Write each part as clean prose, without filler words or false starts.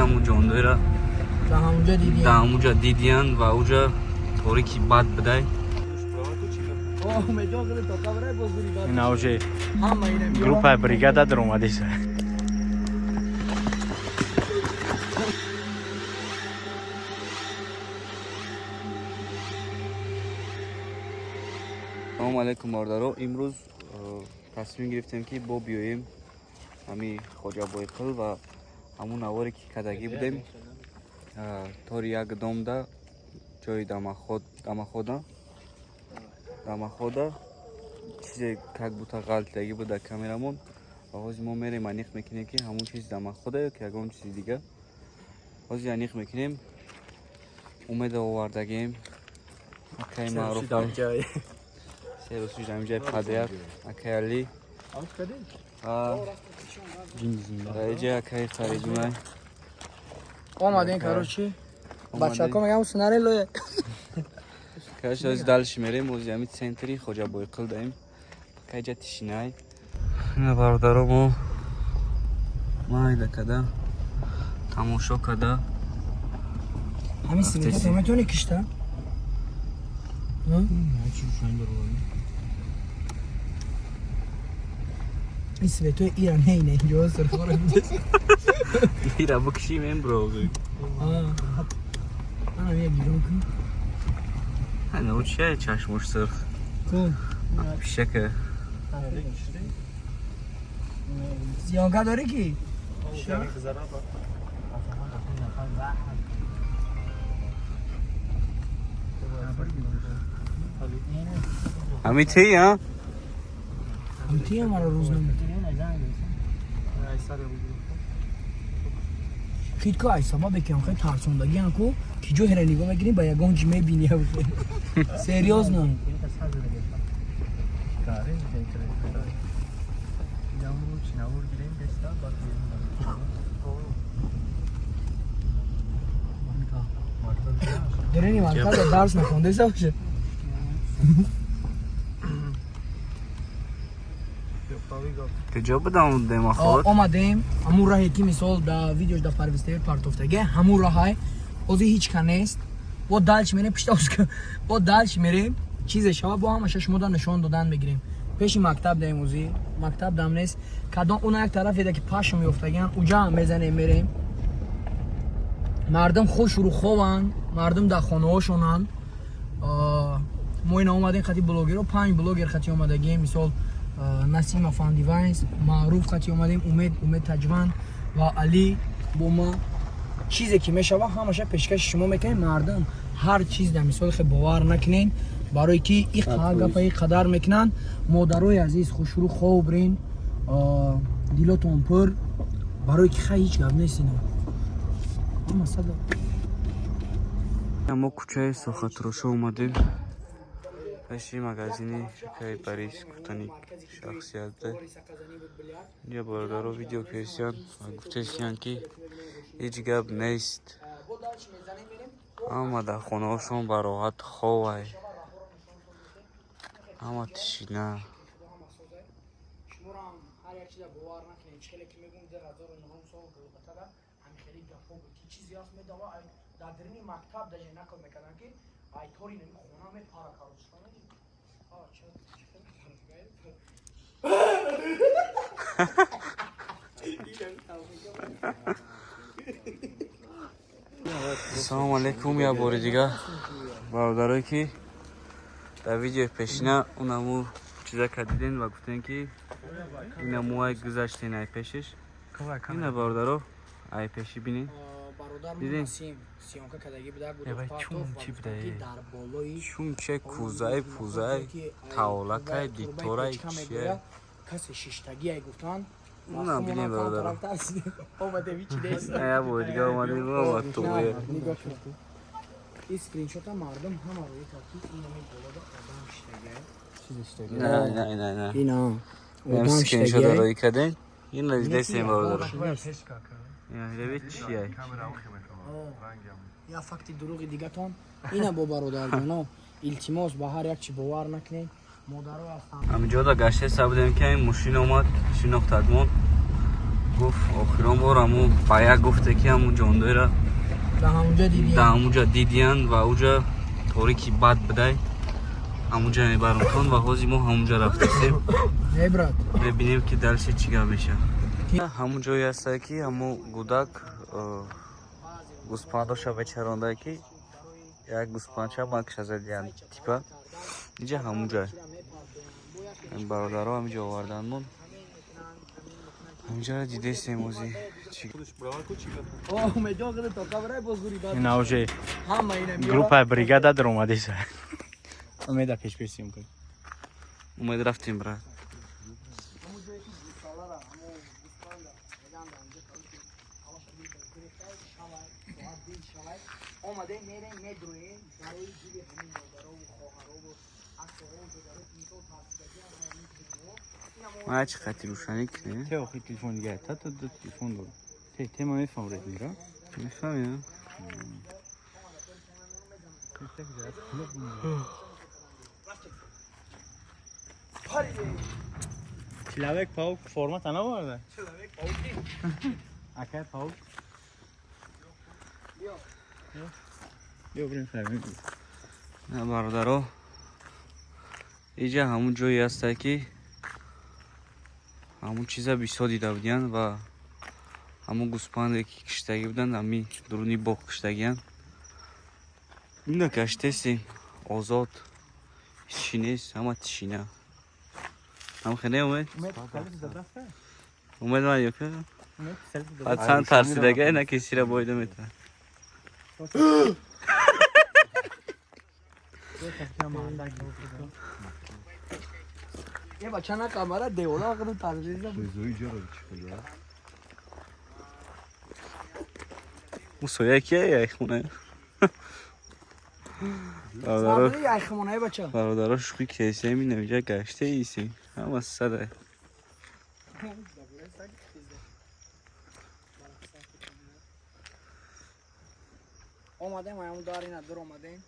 ҳамун ҷондоира дар ҳамунҷа дидиян ва уҷа торики бад будай. Ина уже группаи бригада даромадиса. Салому алайкум, бародаро. Имрӯз тасмим гирифтем, ки бо биёем ҳами Хоҷабойқил ва ҳамун наворе, ки кадагӣ будем, тори як домда ҷои дамахода чизе как будто ғалтидагӣ буд дар камерамон. Ва ҳозир мо мерем, аниқ мекунем, ки ҳамун чиз дамахода ё ки ягон чизи дига. Ҳозир аниқ мекунем. Умеда овардагем, акаи маъруф серусуш ҳаминҷаи падият, акаи Али ва иҷа акаи Фаридунай. Омадем, короче, бачако мегам, сценарий лоя. Короче, ҳозир дальше мерем. Ҳозир ҳами центри Хоҷабойқил даем, пока иҷа тишинай. Ина, бародаро, мо майда када тамошо када. Ҳамин света метавонӣ кишта? Ин светои ира не, ина инҷо сурхора. Ира букишим ем, бро. Ана як гирон кун. Ана у чия, чашмош сурх. Кун. Пишака. Съёмка дорӣ ки? Ҳами ти, а? Ҳамтия маро рӯз намед. Хитко ай сабабе ки хеле тарсондагиан ку, ки ҷоҳеро нигоҳ мекунӣ, ба ягон чӣ мебинӣ. Серьёзно. Дорини мактаб дарс нахондеса боша. Куҷо будам демаход? Омадем ҳамун раҳе, ки мисол да видеош да Парвистевер партофтаге, ҳамун раҳай. Ҳозир ҳеҷ ка нест. Бо дальше мерем, пишта, бо дальше мерем, чизе шава, бо ҳамаша шумо да нишон додан мегирем. Пеши мактаб даем, ӯзи мактаб дам нест. Кадом уна як тарафеда, ки пашм ёфтагиан, уҷа мезанем, мерем. Мардум хушрӯ хованд, мардум дар хонаҳошонанд. Мо ина омадем хати блогеро, панҷ блогер хати омадагием, мисол Насим Афанди Вайнс, Маъруф хати омадем, Умед, Умед Таҷванд ва Али бо ма. Чизе ки мешава, ҳамаша пешкаши шумо мекунем. Мардум, ҳар чиз дар мисоли хе бовар накунен, барое ки и гапа и қадар мекунанд. Модарои азиз, хушрӯ хоб рен, дилотон пур, барое ки хай ҳеҷ гап нест ино. Ҳама сада. Мо кӯчаи Сохатрошо омадем, пеши магазини ширкаи Борис гуфтани шахсият. Инҷа бародаро видео кесиян ва гуфтесиян, ки ҳеҷ гап нест, ҳама дар хонаҳошон бароҳат ховай, ҳама тишина. Шуморо ҳар як чиза бовар накунед. Хеле ки мегӯм, 2009 сол Голготада ҳами хеле гапҳо буд, ки чизе ҳаст, медава дар дарини мактаб даже нақл мекарданд, ки ай тори нами хона мепара. Короче, фаҳмидӣ? А, ча чӣ хел мепара? Ассалому алайкум як бори дигар, бародарое, ки дар видеои пешина унаму чизака диден ва гуфтем, ки инамуай гузаштен ай пешиш. Ина, бародаро, ай пеши бинен. Бародар. Дидем. Насим съёмка кардагӣ буда, Э, вай, чум чӣ буда, э? дар болои Чум че, кузай пузай, тавлакай, диторай, чие? Касе шиштагӣ гуфтан. Уна бинем, бародаро. Омаде, ҳичи нест. Як бори дигар омадем ва туғе. Нигоҳ кун, ин скриншота мардум ҳама рӯй кард, ки инами болода одам шиштагӣ. Не, не, не, не. Ина. Ам скриншота рӯй кардем. Ина дидесем, бародаро. Ина реве чия? Я факти дурӯғи дигатон ина. Бо бародарҷоно, илтимос, ба ҳар як чи бовар накунед. Модаро ҳастанд. Ҳаминҷода гаштеса будем, ки ҳамин мошин омад, шинохтадмон. Гуфт, охирон бор ҳамун ба як гуфте, ки ҳамун ҷондоира Дар ҳамунҷа дидиям. Дар ҳамунҷа дидиян ва уҷа торики бад будай, ҳамунҷа мебарамтон ва ҳозир мо ҳамунҷа рафтастем. Эй, брат. Мебинем, ки дальше чӣ гап мешавад. Ҳамун ҷое ҳастае, ки ҳамун гудак гӯспандоша мечарондае, ки як гӯспандча макша задиян, типа иҷа ҳамун ҷой. Бародаро ҳаминҷо оварданмон, ҳаминҷаро дидестем ози. Умедҷон, хеле тоқа барай бозгури бад. Ина уже Ҳама ина меёрад. группаи бригада даромадеса. Умеда, пеш пеш съёмка. Умед, рафтем, брат. Ҳамун ҷое ки гӯсалара, ҳамун гӯспанда меган, дар ҳамҷа, короче, ҳамаша гирифтай, шавай, соат дил шавай. Омадем, мерем, медроем барои дили ҳамин модарову хоҳарову акоҳову додаро, ки мисол тарсидагиам ҳамин чизҳо. Ма чӣ қати рӯшанӣ кунем? Те охи телефон дига, та та ду телефон дор. Те тема мефаҳм редмира. Мефаҳмем. Человек паук форма та наварда? Человек пауки. Акай паук. Биё бирем фармин. На, бародаро, иҷа ҳамун ҷое ҳастае, ки ҳамун чиза бисёр дида будиянд ва ҳамун гӯспанде, ки киштагӣ буданд, ҳами дуруни боғ киштагиянд. Ина гаштестем, озод, ҳичи нест, ҳама тишина. Ҳам хене, Умед? Умед ман ёка пацан тарсидага, ина кисира боида метавад. Е, бача, на камера девола қадар тарсида. Ӯ соя кия яйхона, бародаро? Сабри яйхмонаи, бача. Бародаро, шӯхӣ кесем, инамиҷа гаштаисем, ҳама сада. Омадем, аям дар ина дар омадем.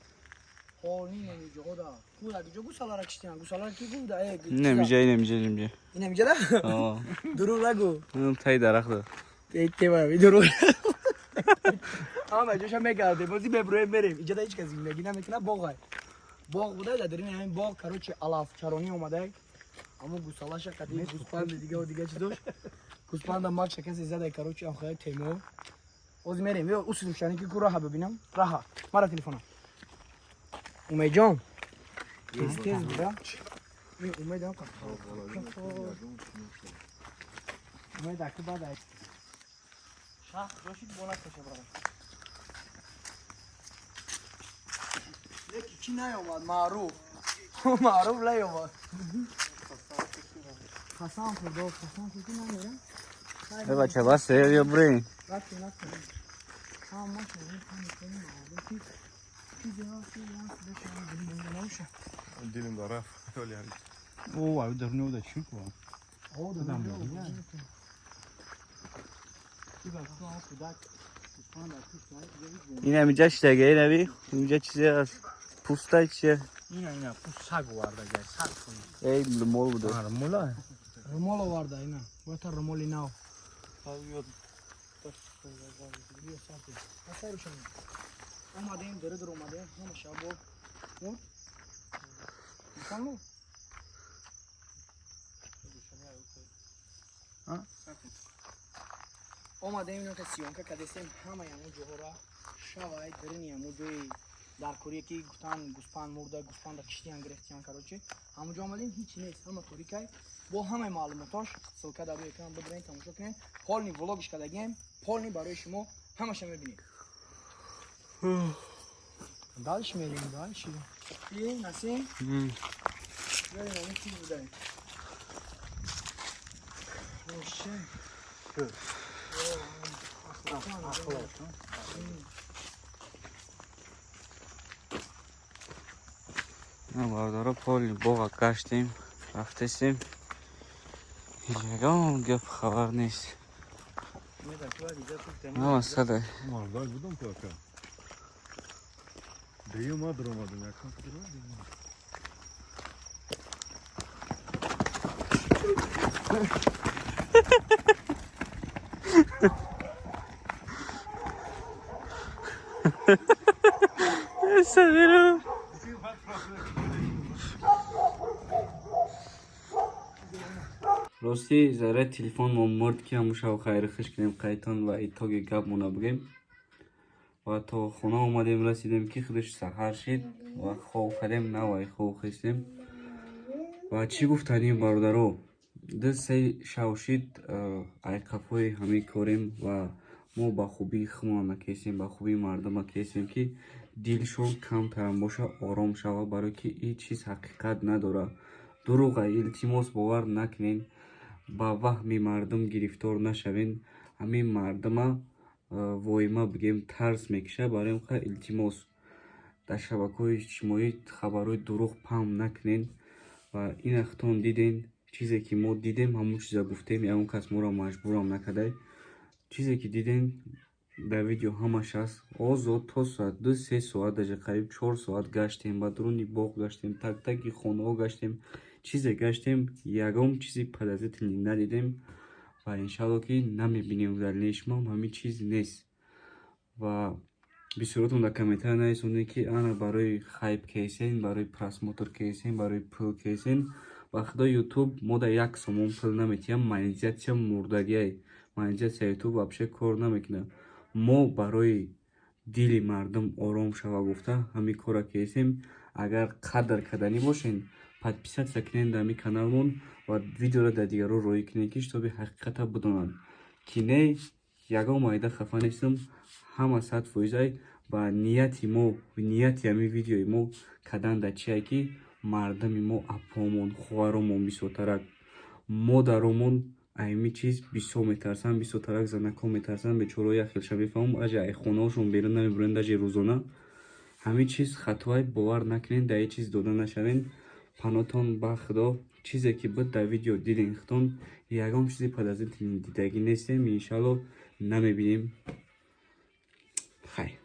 Ҳоли намиҷода. Ку дар ҷо гусалара киштиан? Гусалара ки гуда? Э, Инамиҷа, инамиҷа, инамиҷа. Инамиҷада? О. Дурӯғ нагӯ. Инам таи дарахта. Э, тема, дурӯғ. Ҳама ҷоша мегардем, бози меброем, мерем. Иҷода ҳеҷ кас зиндагӣ намекунад, боғай. Боғ буда, дар дарини ҳамин боғ, короче, алафчаронӣ омадай. Аммо гусалаша қади гӯспанди дига ва дига чӣ дошт. Гӯспанда макша касе задай, короче, ам хая темо. Ози мерем, ё уси рӯшанӣ ки ку раҳа бибинам. Раҳа. Мара телефона. Умедҷон. Тез тез буда. Ин Умедам қад. Умед аки баъд ай. Шах ҷошид бона каша, брат. Леки чӣ наёмад? Маъруф. Маъруф наёмад. Қасам хӯрдо, қасам хӯрд, намерам. Э, бача, бас, ё бирем. Рафтем, рафтем. Ҳамаш ҳамин маъруф ки чизе ҳаст, чизе ҳаст, бошам, дилим набоша. Дилим да рафт. Оли ҳами. О, ай даруни уда чӣ ку? О, Одам да. бигирад. Инамиҷа шидага, инави инҷа чизе ҳаст, пӯстай чие? Ина ина пус саг оварда гай, саг. Эй, мол буда. Мула. Румол оварда ина. Бота румоли нав. Биё, сарти. Асай рӯшан. Омадем, дери дар омадем, ҳама шабо. Мурд? Инсон А? Омадем, ино ка съёмка кадесем, ҳамаи ҳамун ҷоҳора шавай, дарини ҳамун ҷои дар корие, ки гуфтан гӯспанд мурда, гӯспанда киштиян, гирехтиян, короче, ҳамун ҷо омадем, ҳеҷ нест, ҳама торикай. Бо ҳамаи маълумотош ссылка дар рӯи экран, бибирен, тамошо кунед. Полный влогиш кардагием, полный барои шумо ҳамаша мебинед. Дальше мерем, дальше. И Насим, ёдем, ҳамин чиз будай. Вообще. Ахлоқ. На, бародаро, поли боға гаштем, рафтесем, ҳеҷ ягон гап хабар нест, ҳама сада. Мардак будам ку, ака. Дею ма даромадам якам. Сабиру. Рости, заряд телефон мо мурд, ки ҳамун шав хайри хиш кунем қайтон ва итоги гапмона бигем. Ва то хона омадем, расидем, ки худаш саҳар шид ва хоб кардем, навай хоб хистем. Ва чӣ гуфтанем, бародаро, 2-3 шав шид, айқафҳои ҳамин корем ва мо ба хубии худмона накесем, ба хубии мардума кесем, ки дилшон камтарам боша, ором шава, барое ки ин чиз ҳақиқат надорад, дурӯға. Илтимос, бовар накунен, ба ваҳми мардум гирифтор нашавен. Ҳамин мардума воима бигем, тарс мекушад. Барои ин илтимос, дар шабакаҳои иҷтимоӣ хабарҳои дурӯғ паҳн накунен. Ва ина худтон диден, чизе ки мо дидем, ҳамон чиза гуфтем. Ягон кас моро маҷбурам накардай. Чизе ки дидем дар видео, ҳамаш аст. Озод то соат 2-3 соат, даже қариб 4 соат гаштем, ба дуруни боғ гаштем, так таги хонаҳо гаштем, чизе гаштем, ягон чизи подозрительный надидем ва иншалло, ки намебинем. В дальнейшем ҳамин чиз нест. Ва бисёротон дар комментария нависондем, ки ана барои хайп кесен, барои просмотр кесен, барои пул кесен. Ба худо, Ютуб мо дар 1 сомон пул наметиҳам. Монетизатсия мурдагиай, монетизатсия Ютуб вообще кор намекунад. Мо барои дили мардум ором шава гуфта ҳамин корра кесем. Агар қадр карданӣ бошен, подписаться кунед дар ҳамин каналмон ва видеоро дар дигарон роҳӣ кунед, ки чтобы ҳақиқата бидонанд, ки не, ягон майда хафа нестам, ҳама 100%-ай. Ба нияти мо, нияти ҳамин видеои мо кардан дар чие, ки мардуми мо, апомон, хоҳаромон, бисёртарак модаромон ами чиз бисёр метарсанд, бисёртарак занакҳо метарсанд, бечораҳо. Як хелша мефаҳмам, аҷа ай хонаҳошон берун намебуранд даже рӯзона. Ҳамин чиз хатоай, бовар накунед, дар ҳеҷ чиз дода нашавед. Панотон ба худо. Чизе ки буд, дар видео дидем худтон. Ягон чизи подозрительный дидагӣ нестем, иншалло, намебинем. Хай.